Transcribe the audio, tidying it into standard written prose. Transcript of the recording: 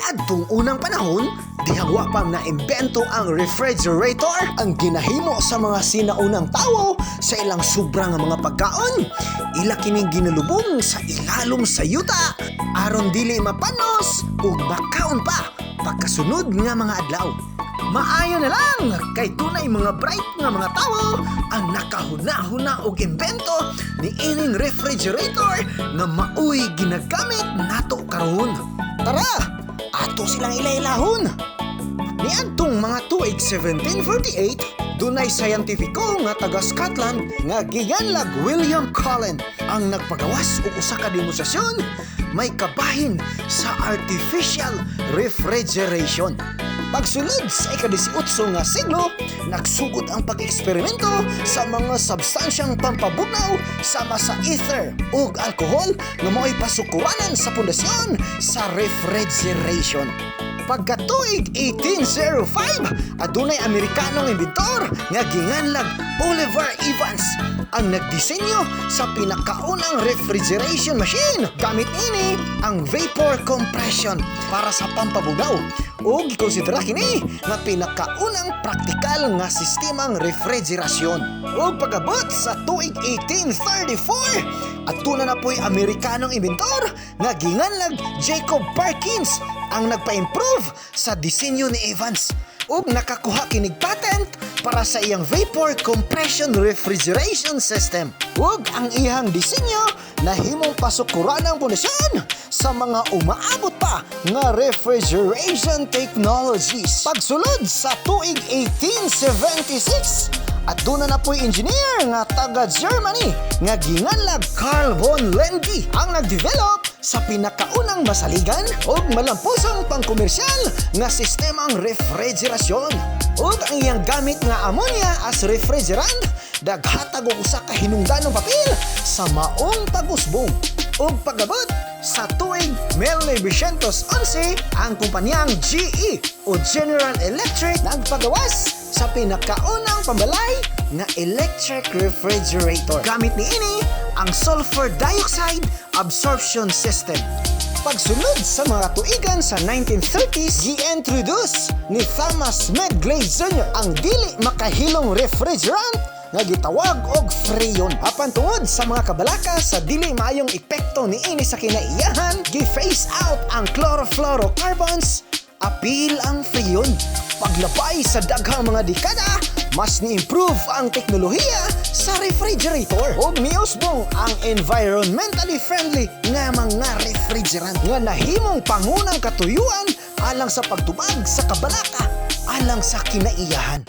Adtong unang panahon, dihang wa pa naimbento ang refrigerator, ang ginahimo sa mga sinaunang tawo sa ilang sobra nga mga pagkaon, ila kining ginalubong sa ilalom sa yuta aron dili mapanos ug makaon pa pagkasunod nga mga adlaw. Maayo na lang kay dunay mga bright nga mga tawo ang nakahuna-huna og imbento ni ining refrigerator nga maoy ginagamit nato karon. Tara, ato silang ilailahon. Niadtong mga tuig 1748, dunay scientifico nga taga Scotland nga giganlag William Cullen ang nagpagawas og usa ka demonstrasyon may kabahin sa artificial refrigeration. Pagsulod sa ika-18 nga siglo, nagsugod ang pag-eksperimento sa mga substansyang pampabugnaw sama sa ether ug alkohol nga mao'y pasukuranan sa pundasyon sa refrigeration. Pagkatuig 1805, adunay Amerikanong inventor nga ginganlag Oliver Evans ang nagdisenyo sa pinakaunang refrigeration machine. Gamit ini ang vapor compression para sa pampabugnaw ug gikonsidera kini nga pinakaunang praktikal nga sistemang refrigerasyon. Ug pag-abot sa tuig 1834, aduna na po'y Amerikanong inventor nga ginganlag Jacob Perkins ang nagpa-improve sa disenyo ni Evans ug nakakuha kinig patent para sa iyang vapor compression refrigeration system. Ug ang iyang disenyo nahimong pasukuran ang pundasyon sa mga umaabot pa nga refrigeration technologies. Pagsulod sa tuig 1876, aduna na po'y engineer nga taga Germany nga ginganlag Carl von Linde ang nagdevelop sa pinakaunang masaligan ug malampusong pangkomersyal nga sistemang refrigerasyon. Ug ang iyang gamit nga ammonia as refrigerant naghatag og usa ka hinungdanong papel sa maong pag-usbong. Ug pag-abot sa tuig 1911, ang kumpanyang GE o General Electric nagpagawas sa pinakaunang pambalay nga electric refrigerator. Gamit niini ang sulfur dioxide absorption system. Pagsunod sa mga tuigan sa 1930s, gi-introduce ni Thomas Medley Jr. ang dili makahilong refrigerant nga gitawag og Freon. Apan tungod sa mga kabalaka sa dili maayong epekto niini sa kinaiyahan, gi-phase out ang chlorofluorocarbons apil ang Freon. Paglabay sa daghang mga dekada, mas ni-improve ang teknolohiya sa refrigerator ug miusbong ang environmentally friendly nga mga refrigerant nga nahimong pangunang katuyuan alang sa pagtubag sa kabalaka alang sa kinaiyahan.